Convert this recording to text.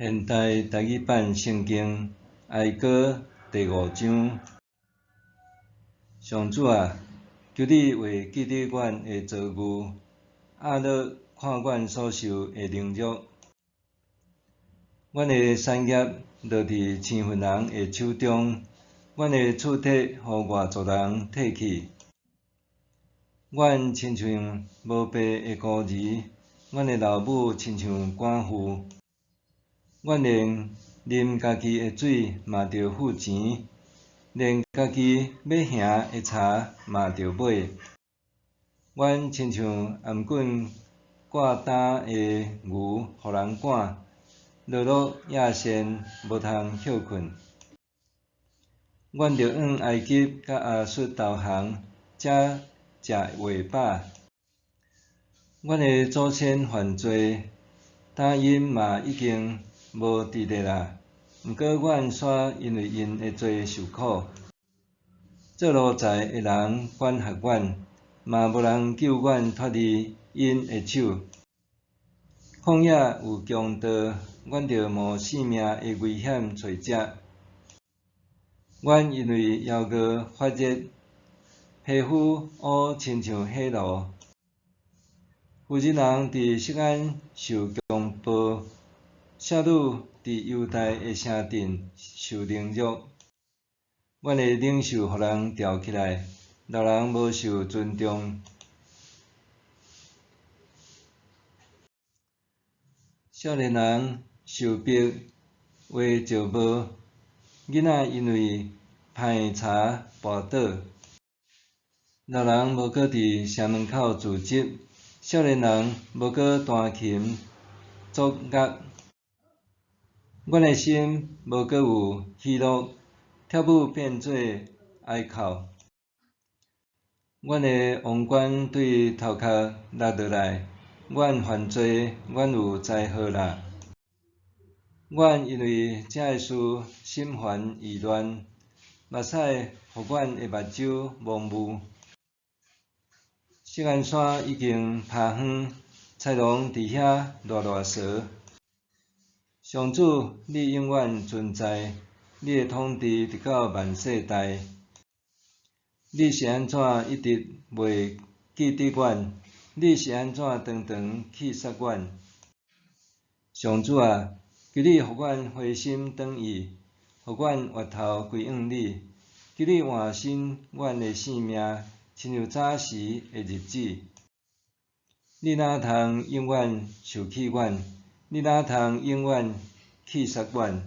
現代台語版聖經哀歌第五章。上主啊，求你會記得阮的遭遇，壓落看阮所受的凌辱。阮的產業落佇生份人的手中，阮的厝體予外族人摕去。阮親像無爸的孤兒，阮的老母親像寡婦。阮連啉家己的水嘛著付錢，連家己欲行的柴嘛著買。阮親像頷頸掛擔的牛，予人趕，落落野鉎，無通歇睏。阮著向埃及佮亞述投降，才食活飽。阮的祖先犯罪，今𪜶嘛已經無佇咧啦，毋過阮煞因為𪜶的罪受苦。做奴才的人管轄阮，嘛無人救阮脫離𪜶的手。曠野有強盜，阮著冒性命的危險揣食。阮因為枵餓發熱，皮膚烏親像火爐。婦人佇錫安受強暴，少女佇猶大的城鎮受凌辱。阮的領袖予人牢起來，老人無受尊重。少年人受迫畫石帽，囡仔因為歹柴跋倒。老人無閣佇城門口聚集，少年人無閣彈琴作樂。阮的心無閣有喜樂，跳舞變做哀哭。阮的王冠對頭殼落落來，阮犯罪，阮有災禍啦！阮因為這个事心煩意亂，目屎予阮的目睭蒙霧。錫安山已經拋荒，豺狼佇遐賴賴趖。上主，你永遠存在，你的統治直到萬世代。你是按怎一直袂記得阮？你是按怎長長棄殺阮？上主啊，求你予阮回心轉意，予阮回頭歸向你。求你換新阮的性命，親像早時的日子。你哪通永遠受氣阮？你哪通永遠棄殺阮？